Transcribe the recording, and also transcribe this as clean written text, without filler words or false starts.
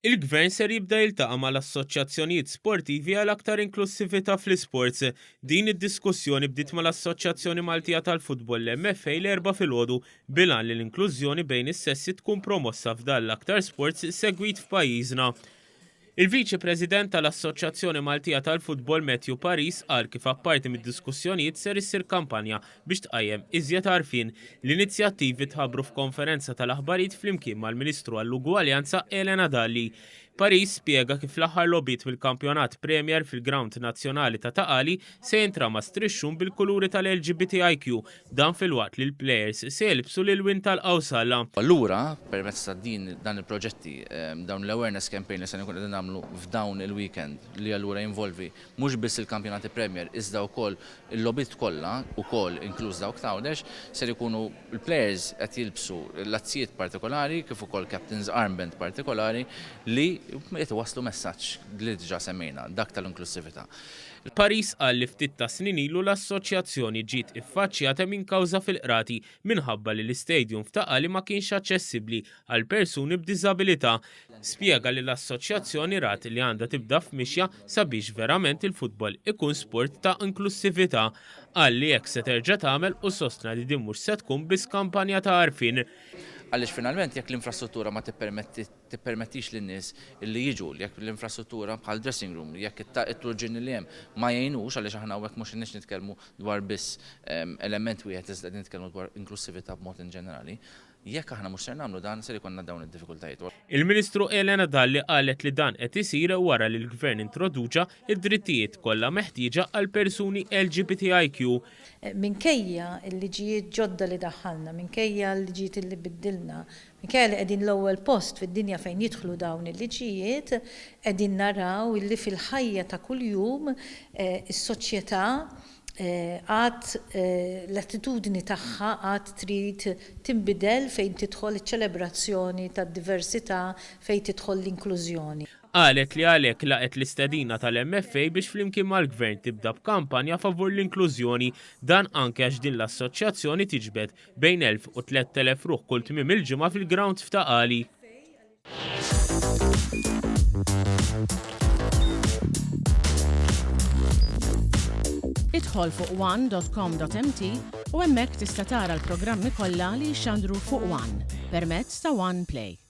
Il-Gvern ser jibda jiltaqa' mal-assoċjazzjonijiet sportivi għal aktar inklussività fl-isports. Din id-diskussjoni bdiet mal-Assoċjazzjoni Maltija tal-Futbol, l-MFA l-Erbgħa filgħodu bil-għan li l-inklużjoni bejn is-sessi tkun promossa f'dan l-aktar sports segwit f'pajjiżna. Il-Viċi President tal-Assoċjazzjoni Maltija tal-Futbol Matthew Paris qal kif apparti mid-diskussjonijiet ser issir kampanja biex tqajjem iżjed għarfien. L-inizjattivi tħabbru f'konferenza tal-aħbarijiet flimkien mal-Ministru għall-Ugwaljanza Elena Dalli. Paris spjega kif l-aħħar logħbiet mill-Kampjonat Premier fil-grawnd nazzjonali ta' Ta' Qali se jintrama strixxun bil-kuluri tal-LGBTIQ Dan filwaqt li l-plejers se jilbsu l-ilwien tal-qawsalla. Allura, permezz ta' din dan il-proġetti, dawn l-awareness campaign li se nkunu qegħdin nagħmlu f'dawn il-weekend li allura jinvolvi mhux biss il-kampjonati Premier iżda wkoll il-logħbiet kollha ukoll inkluż dawk ta' Għawdex, ser ikunu l-plejers qed jilbsu lazzijiet partikolari kif ukoll captain's armband partikolari li qed iwasslu messaġġ li diġà semmejna, dak tal-inklussività. Paris qal li ftit tas-snin ilu l-assoċjazzjoni ġiet iffaċċjata minn kawża fil-qrati minħabba li l-istadium f'Ta' Qali ma kienx aċċessibbli għal persuni b'diżabilità. Spjega li l-assoċjazzjoni rat li għandha tibda f'mixja sabiex verament il-futbol ikun sport ta' inklussività. Qal li hekk se terġa' tagħmel u sostna li din mhux se tkun biss kampanja ta' għarfien. Għaliex finalment jekk l-infrastruttura ma tippermetti tippermettix lin-nies li jiġu, jekk l-infrastruttura bħal dressing room, jekk it-turġien li hemm ma jgħinux għaliex aħna hawnhekk mhux qegħdin nitkellmu dwar biss element wieħed iżda qegħdin nitkellmu dwar inklussività b'mod in ġenerali, jekk aħna mhux ser nagħmlu dan ser ikollna dawn id-diffikultajiet. Il-Ministru Elena Dalli qalet li dan qed isir wara li l-Gvern introduċa d-drittijiet kollha meħtieġa għall-persuni LGBTIQ. Minkejja l-liġijiet ġodda li daħħalna, minkejja l-liġijiet li biddilna, Minkejja li qegħdin l-ewwel post fid-dinja fejn jidħlu dawn il-liġijiet, qegħdin naraw illi fil-ħajja ta' kuljum is-soċjetà għad l-attitudni tagħha għad trid tinbidel fejn tidħol iċ-ċelebrazzjoni tad-diversità, fejn tidħol l-inklużjoni. Qalet li għalhekk laqgħet l-istedina tal-MFA biex flimkien mal-Gvern tibda b'kampanja favur l-inklużjoni. Dan anke għax din l-assoċjazzjoni tiġbed bejn 1,000 u 3,000 ruħ kull tmiem il-ġimgħa fil-grounds f'Ta' Qali. Idħol fuq one.com.mt u hemmhekk tista' tara l-programmi kollha li jixxandru fuq One permezz ta' One Play.